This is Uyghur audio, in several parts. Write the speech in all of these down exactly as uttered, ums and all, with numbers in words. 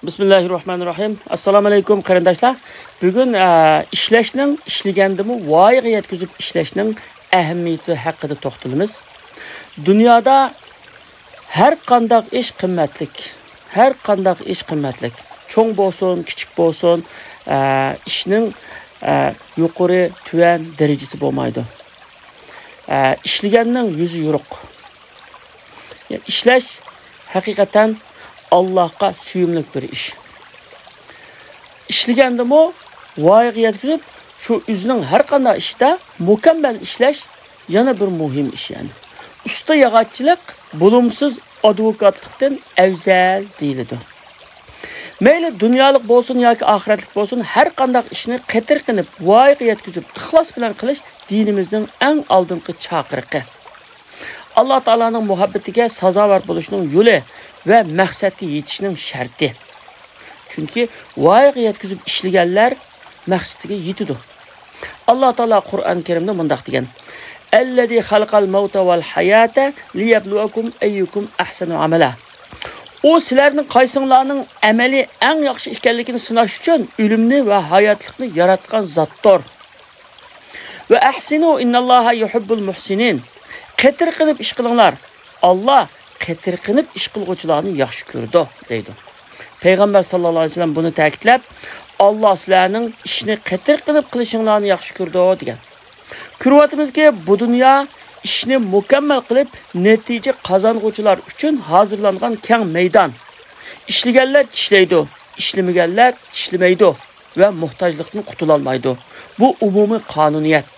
بىسمىللاھىررەھمانىررەھىم. ئەسسالامۇ ئەلەيكۇم، قېرىنداشلار. بۈگۈن، ئە، ئىشلەشنىڭ، ئىشلىگەندىمۇ ۋايىغا يەتكۈزۈپ ئىشلەشنىڭ ئەھمىيىتى ھەققىدە توختىلىمىز. دۇنيادا ھەر قانداق ئىش قىممەتلىك. ھەر قانداق ئىش قىممەتلىك. چوڭ بولسۇن، كىچىك بولسۇن، ئە، ئىشنىڭ، ئە، يۇقىرى، تۆۋەن دەرىجىسى بولمايدۇ. ئە، ئىشلىگەننىڭ يۈزى يورۇق. ئىشلەش ھەقىقەتەن ئاللاھقا سۆيۈملۈك بىر ئىش. ئىشلىگەندىمۇ ۋايىغا يەتكۈزۈپ، شۇ ئۆزىنىڭ ھەر قانداق ئىشىدا مۇكەممەل ئىشلەش يەنە بىر مۇھىم ئىش، يەنى. ئۇستا ياغاچچىلىق بولۇمسىز ئادۋوكاتلىقتىن ئەۋزەل دېيىلىدۇ. مەيلى دۇنيالىق بولسۇن ياكى ئاخىرەتلىك بولسۇن، ھەر قانداق ئىشنى قېتىرقىنىپ، ۋايىغا يەتكۈزۈپ، ئىخلاس بىلەن قىلىش دىنىمىزنىڭ ئەڭ ئالدىنقى چاقىرىقى. ئاللا تائالانىڭ مۇھەببىتىگە سازاۋەر بولۇشنىڭ يولى ۋە مەقسەتكە يېتىشنىڭ شەرتى. چۈنكى ۋايىغا يەتكۈزۈپ ئىشلىگەنلەر مەقسىتىگە يېتىدۇ. ئاللا تائالا قۇرئان كەرىمدە مۇنداق دېگەن: «ئەللەزى خەلقەل مەۋتە ۋەل ھاياتە لىيەبلۇۋەكۇم ئەييۇكۇم ئەھسەنۇ ئەمەلە.» ئۇ سىلەرنىڭ قايسىڭلارنىڭ ئەمەلى ئەڭ ياخشى ئىكەنلىكىنى سىناش ئۈچۈن ئۆلۈمنى ۋە ھاياتلىقنى ياراتقان زاتتۇر. «ۋە ئەھسىنۇ ئىنناللاھا يۇھىببۇل مۇھسىنىن.» قېتىرقىنىپ ئىش قىلىڭلار. ئاللا قېتىرقىنىپ ئىش قىلغۇچىلارنى ياخشى كۆرىدۇ، دەيدۇ. پەيغەمبەر ساللاللاھۇ ئەلەيھى ۋەسەللەم بۇنى تەكىتلەپ، «ئاللا سىلەرنىڭ ئىشنى قېتىرقىنىپ قىلىشىڭلارنى ياخشى كۆرىدۇ» دېگەن. كۆرۈۋاتىمىزكى، بۇ دۇنيا ئىشنى مۇكەممەل قىلىپ، نەتىجە قازانغۇچىلار ئۈچۈن ھازىرلانغان كەڭ مەيدان. ئىشلىگەنلەر چىشلەيدۇ، ئىشلىمىگەنلەر چىشلىمەيدۇ ۋە موھتاجلىقتىن قۇتۇلالمايدۇ. بۇ ئومۇمىي قانۇنىيەت.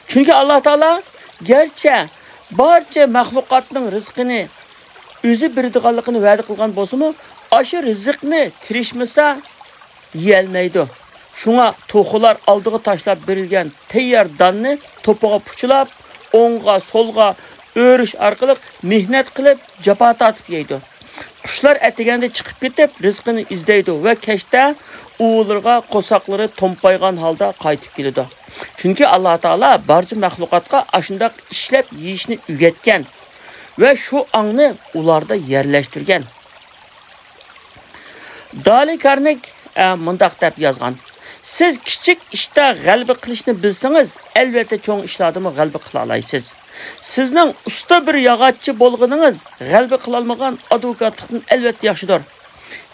چۈنكى ئاللا تائالا گەرچە بارچە مەخلۇقاتنىڭ رىزقىنى ئۆزى بېرىدىغانلىقىنى ۋەدە قىلغان بولسىمۇ، ئاشۇ رىزىقنى تىرىشمىسا يېيەلمەيدۇ. شۇڭا توخۇلار ئالدىغا تاشلاپ بېرىلگەن تەييار داننى توپىغا پۇچىلاپ، ئوڭغا، سولغا ئۆرۈش ئارقىلىق مېھنەت قىلىپ، جاپا تارتىپ يەيدۇ. قۇشلار ئەتىگەندە چىقىپ كېتىپ، رىزقىنى ئىزدەيدۇ ۋە كەچتە ئۇۋىلىرىغا قورساقلىرى تومپايغان ھالدا قايتىپ كېلىدۇ. چۈنكى ئاللا تائالا بارچە مەخلۇقاتقا ئاشۇنداق ئىشلەپ يېيىشنى ئۆگەتكەن ۋە شۇ ئاڭنى ئۇلاردا يەرلەشتۈرگەن. دالى كارنېگى، ئە، مۇنداق دەپ يازغان: «سىز كىچىك ئىشتا غەلىبە قىلىشنى بىلسىڭىز، ئەلۋەتتە چوڭ ئىشلاردىمۇ غەلىبە قىلالايسىز. سىزنىڭ ئۇستا بىر ياغاچچى بولغىنىڭىز غەلىبە قىلالمىغان ئادۋوكاتلىقتىن ئەلۋەتتە ياخشىدۇر.»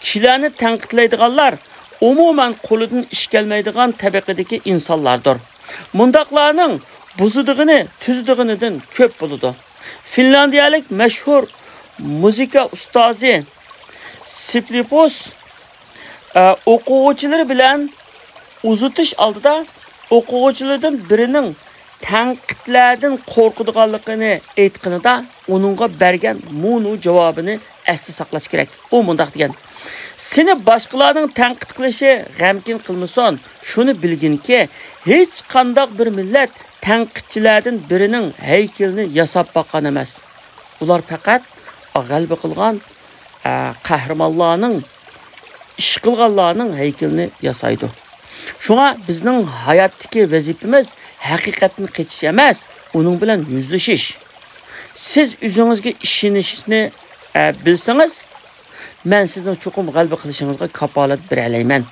كىشىلەرنى تەنقىدلەيدىغانلار ئومۇمەن قولىدىن ئىش كەلمەيدىغان تەبىقىدىكى ئىنسانلاردۇر. مۇنداقلارنىڭ بۇزىدىغىنى تۈزىدىغىنىدىن كۆپ بولىدۇ. فىنلاندىيەلىك مەشھۇر مۇزىكا ئۇستازى سىپلىپۇس، ئە، ئوقۇغۇچىلىرى بىلەن ئۇزىتىش ئالدىدا ئوقۇغۇچىلىرىدىن بىرىنىڭ تەنقىدلەردىن قورقىدىغانلىقىنى ئېيتقىنىدا، ئۇنىڭغا بەرگەن مۇنۇ جاۋابىنى ئەستە ساقلاش كېرەك. ئۇ مۇنداق دېگەن: «سېنى باشقىلارنىڭ تەنقىد قىلىشى غەمكىن قىلمىسۇن. شۇنى بىلگىنكى، ھېچقانداق بىر مىللەت تەنقىدچىلەردىن بىرىنىڭ ھەيكىلىنى ياساپ باققان ئەمەس. ئۇلار پەقەت غەلىبە قىلغان، ئە، قەھرىمانلارنىڭ، ئىش قىلغانلارنىڭ ھەيكىلىنى ياسايدۇ. شۇڭا بىزنىڭ ھاياتتىكى ۋەزىپىمىز ھەقىقەتتىن قېچىش ئەمەس، ئۇنىڭ بىلەن يۈزلىشىش. سىز ئۆزىڭىزگە ئىشىنىشنى، ئە، بىلسىڭىز، مەن سىزنىڭ چوقۇم غەلىبە قىلىشىڭىزغا كاپالەت بېرەلەيمەن.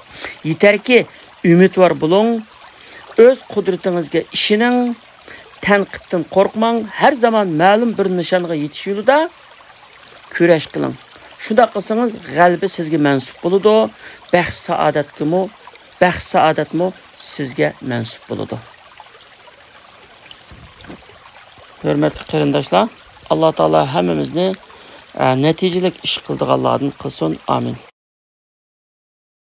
يېتەركى، ئۈمىدۋار بولۇڭ، ئۆز قۇدرىتىڭىزگە ئىشىنىڭ، تەنقىدتىن قورقماڭ، ھەر زامان مەلۇم بىر نىشانغا يېتىش يولىدا كۈرەش قىلىڭ. شۇنداق قىلسىڭىز، غەلىبە سىزگە مەنسۇپ بولىدۇ، بەخت-سائادەتكىمۇ، بەخت-سائادەتمۇ سىزگە مەنسۇپ بولىدۇ.» ھۆرمەتلىك قېرىنداشلار، ئاللا تائالا ھەممىمىزنى، ئە، نەتىجىلىك ئىش قىلىدىغانلاردىن قىلسۇن. ئامىن.